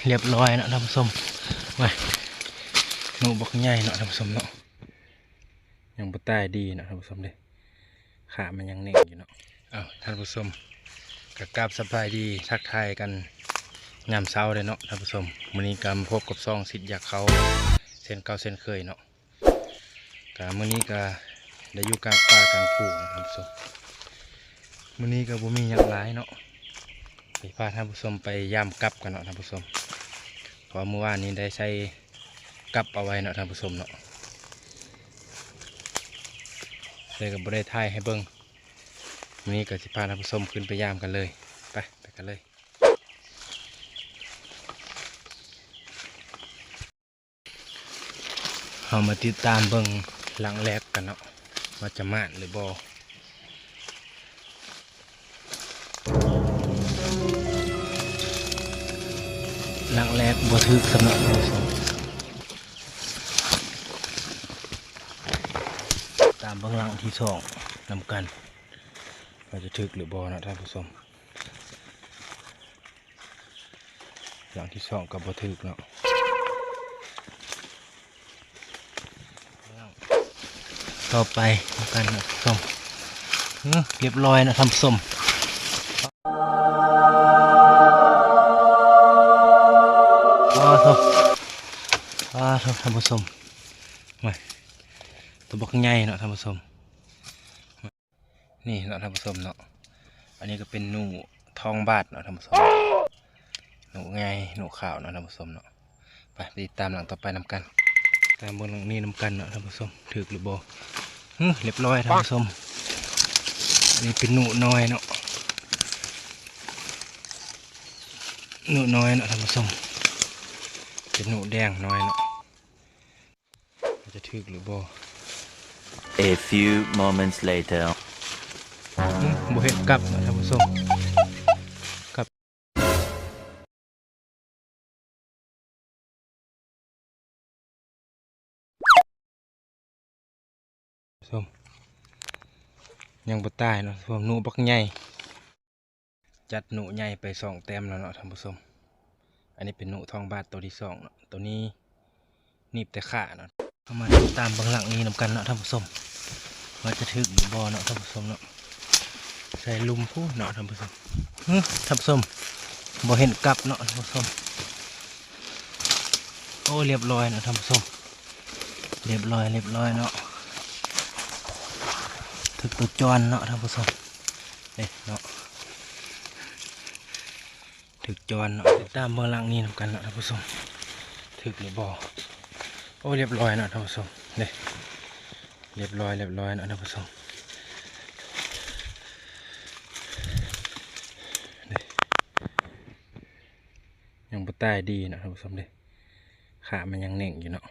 ຮຽບຮ້ອຍເນາະທ່ານຜູ້ຊົມ. ໂອ້ຍ ໜູບັກໃຫຍ່ເນາະທ່ານຜູ້ຊົມເນາະ. ຍັງບໍ່ຕາຍດີເນາະທ່ານຜູ້ຊົມເດ້. ຂາມັນຍັງແໜ້ນຢູ່ເນາະ. ເອົ້າ ທ່ານຜູ້ຊົມ ກໍກາບສະບາຍດີ ທັກທາຍກັນຍາມເຊົ້າເດ້ເນາະທ່ານຜູ້ຊົມ. ມື້ນີ້ກໍມາພົບກັບຊ່ອງສິດຢາກເຂົ້າ ເຊັ່ນເກົ່າເຊັ່ນເຄີຍເນາະ. ກະມື້ນີ້ກະໄດ້ຢູ່ກາງປ່າກາງພູນະທ່ານຜູ້ຊົມ. ມື້ນີ້ກະບໍ່ມີຫຍັງຫຼາຍເນາະ. ຊິພາທ່ານຜູ້ຊົມໄປຢາມກັບກັນເນາະທ່ານຜູ້ຊົມ. ເພາະວ່າມື້ວານນີ້ໄດ້ໃສ່ກັບເອົາໄວ້ເນາະທ່ານຜູ້ຊົມເນາະ. ແຕ່ກະບໍ່ໄດ້ຖ່າຍໃຫ້ເບິ່ງ. ມື້ນີ້ກະຊິພາທ່ານຜູ້ຊົມຂຶ້ນໄປຢາມກັນເລີຍ. ໄປ ໄປກັນເລີຍ. ເຮົາມາຕິດຕາມເບິ່ງຫຼັງແລກກັນເນາະ ວ່າຈະໝານຫຼືບໍ່. ຫຼັງແລກບໍ່ຖືກສຳລັບເຮົາ. ຕາມເບິ່ງຫຼັງທີສອງນຳກັນ ວ່າຈະຖືກຫຼືບໍ່ເນາະທ່ານຜູ້ຊົມ. ຫຼັງທີສອງກໍບໍ່ຖືກເນາະ. ຕໍ່ໄປນຳກັນເນາະທ່ານຜູ້ຊົມ. ເອີ ຮຽບຮ້ອຍເນາະທ່ານຜູ້ຊົມ. ອ້າໂທ້ ອ້າໂທ້ ທ່ານຜູ້ຊົມ. ໂອ້ຍ ໂຕບັກໃຫຍ່ເນາະທ່ານຜູ້ຊົມ. ນີ້ເນາະທ່ານຜູ້ຊົມເນາະ. ອັນນີ້ກໍເປັນໜູທອງບາດເນາະທ່ານຜູ້ຊົມ. ໜູໃຫຍ່ ໜູຂາວເນາະທ່ານຜູ້ຊົມເນາະ. ໄປ ໄປຕິດຕາມຫຼັງຕໍ່ໄປນຳກັນ. ຕາມເບິ່ງຫຼັງນີ້ນຳກັນເນາະທ່ານຜູ້ຊົມ. ຖືກຫຼືບໍ່? ຮຶ ຮຽບຮ້ອຍທ່ານຜູ້ຊົມ. ອັນນີ້ເປັນໜູນ້ອຍເນາະ. ໜູນ້ອຍເນາະທ່ານຜູ້ຊົມ. ເປັນໜູແດງນ້ອຍເນາະ. ຈະຖືກຫຼືບໍ່? A few moments later. ອືມ ບໍ່ເຫັນກັບນະທ່ານຜູ້ຊົມ. ກັບ ຊົມ ຍັງບໍ່ຕາຍເນາະທ່ານຜູ້ຊົມ. ໜູບັກໃຫຍ່. ຈັດໜູໃຫຍ່ໄປສອງແຕ້ມແລ້ວເນາະທ່ານຜູ້ຊົມ. ອັນນີ້ເປັນໜູທອງບາດໂຕທີສອງເນາະ. ໂຕນີ້ໜີບແຕ່ຂາເນາະ. ເຮົາມາຕິດຕາມເບິ່ງຫຼັງນີ້ນຳກັນເນາະທ່ານຜູ້ຊົມ ວ່າຈະຖືກຫຼືບໍ່ເນາະທ່ານຜູ້ຊົມເນາະ. ໃສ່ລຸ່ມພຸ້ນເນາະທ່ານຜູ້ຊົມ. ຮຶ ທ່ານຜູ້ຊົມ ບໍ່ເຫັນກັບເນາະທ່ານຜູ້ຊົມ. ໂອ້ ຮຽບຮ້ອຍເນາະທ່ານຜູ້ຊົມ. ຮຽບຮ້ອຍ ຮຽບຮ້ອຍເນາະ. ຖືກໂຕຈອນເນາະທ່ານຜູ້ຊົມ. ເດ້ເນາະ ຖືກຈອນເນາະ. ຕິດຕາມເບິ່ງຫຼັງນີ້ນຳກັນເນາະທ່ານຜູ້ຊົມ. ຖືກຫຼືບໍ່? ໂອ້ ຮຽບຮ້ອຍເນາະທ່ານຜູ້ຊົມ. ເດ້ ຮຽບຮ້ອຍ ຮຽບຮ້ອຍເນາະທ່ານຜູ້ຊົມ. ເດ້ ຍັງບໍ່ຕາຍດີເນາະທ່ານຜູ້ຊົມເດ້. ຂາມັນຍັງແໜ້ນຢູ່ເນາະ.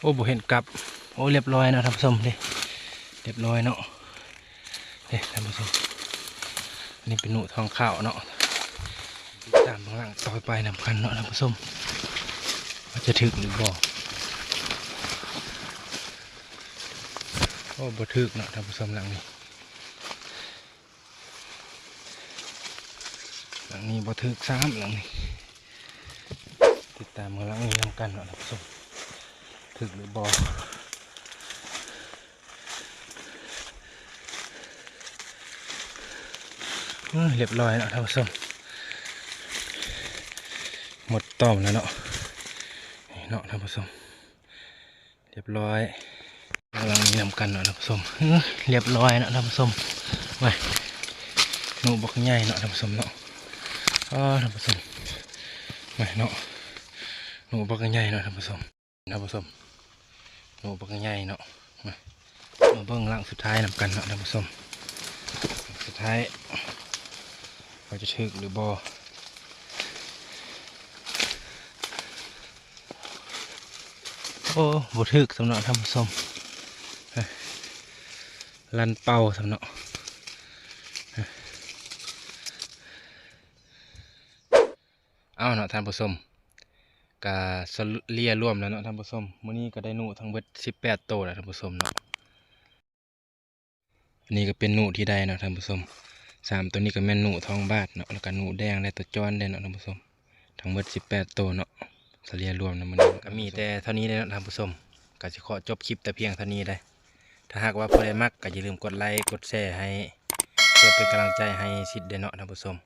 ໂອ້ ບໍ່ເຫັນກັບ. ໂອ້ ຮຽບຮ້ອຍເນາະທ່ານຜູ້ຊົມເດ້. ຮຽບຮ້ອຍເນາະ ເດ້ທ່ານຜູ້ຊົມ. ນີ້ເປັນໜູທອງຂາວເນາະ. ຕິດຕາມເບິ່ງຫຼັງຕໍ່ໄປນຳກັນເນາະທ່ານຜູ້ຊົມ ວ່າຈະຖືກຫຼືບໍ່. ໂອ້ ບໍ່ຖືກເນາະທ່ານຜູ້ຊົມ. ຫຼັງນີ້ ຫຼັງນີ້ບໍ່ຖືກຊ້ຳ. ຫຼັງນີ້ ຕິດຕາມເບິ່ງຫຼັງນີ້ນຳກັນເນາະທ່ານຜູ້ຊົມ ຖືກຫຼືບໍ່. ເອີ ຮຽບຮ້ອຍເນາະທ່ານຜູ້ຊົມ. ໝົດຕອມແລ້ວເນາະ ນີ້ເນາະທ່ານຜູ້ຊົມ. ຮຽບຮ້ອຍ. ເບິ່ງຫຼັງນີ້ນຳກັນເນາະທ່ານຜູ້ຊົມ. ຮຽບຮ້ອຍເນາະທ່ານຜູ້ຊົມ. ໂອ້ຍ ໜູບັກໃຫຍ່ເນາະທ່ານຜູ້ຊົມເນາະ. ອ້າ ທ່ານຜູ້ຊົມ ໂອ້ຍເນາະ ໜູບັກໃຫຍ່ເນາະທ່ານຜູ້ຊົມ. ທ່ານຜູ້ຊົມ ໜູບັກໃຫຍ່ເນາະ. ມາ ມາເບິ່ງຫຼັງສຸດທ້າຍນຳກັນເນາະທ່ານຜູ້ຊົມ. ສຸດທ້າຍ ວ່າຈະຖືກຫຼືບໍ່. ໂອ້ ບໍ່ຖືກຊ້ຳເນາະທ່ານຜູ້ຊົມ. ລັນເປົ່າຊ້ຳເນາະ. ເອົາເນາະທ່ານຜູ້ຊົມ ກະສະເລ່ຍລວມແລ້ວເນາະທ່ານຜູ້ຊົມ. ມື້ນີ້ກະໄດ້ໜູທັງເບິດສິບແປດໂຕແລ້ວທ່ານຜູ້ຊົມເນາະ. ອັນນີ້ກະເປັນໜູທີ່ໄດ້ເນາະທ່ານຜູ້ຊົມ. ສາມໂຕນີ້ກະແມ່ນໜູທອງບາດເນາະ ແລ້ວກະໜູແດງ ແລະ ໂຕຈ້ອນແດ່ເນາະທ່ານຜູ້ຊົມ. ທັງໝົດສິບແປດໂຕເນາະ ສະເລ່ຍລວມນະມື້ນີ້ ກໍມີແຕ່ເທົ່ານີ້ເດ້ເນາະທ່ານຜູ້ຊົມ. ກໍຊິຂໍຈົບຄລິບແຕ່ພຽງເທົ່ານີ້ເດ້. ຖ້າຫາກວ່າຜູ້ໃດມັກ ກໍຢ່າລືມກົດໄລ ກົດແຊໃຫ້ ເພື່ອເປັນກຳລັງໃຈໃຫ້ສິດເດ້ເນາະທ່ານຜູ້ຊົມ.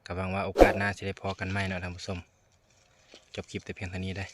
ກໍຫວັງວ່າໂອກາດໜ້າຊິໄດ້ພໍ້ກັນໃໝ່ເນາະທ່ານຜູ້ຊົມ. ຈົບຄລິບແຕ່ພຽງເທົ່ານີ້ເດ້.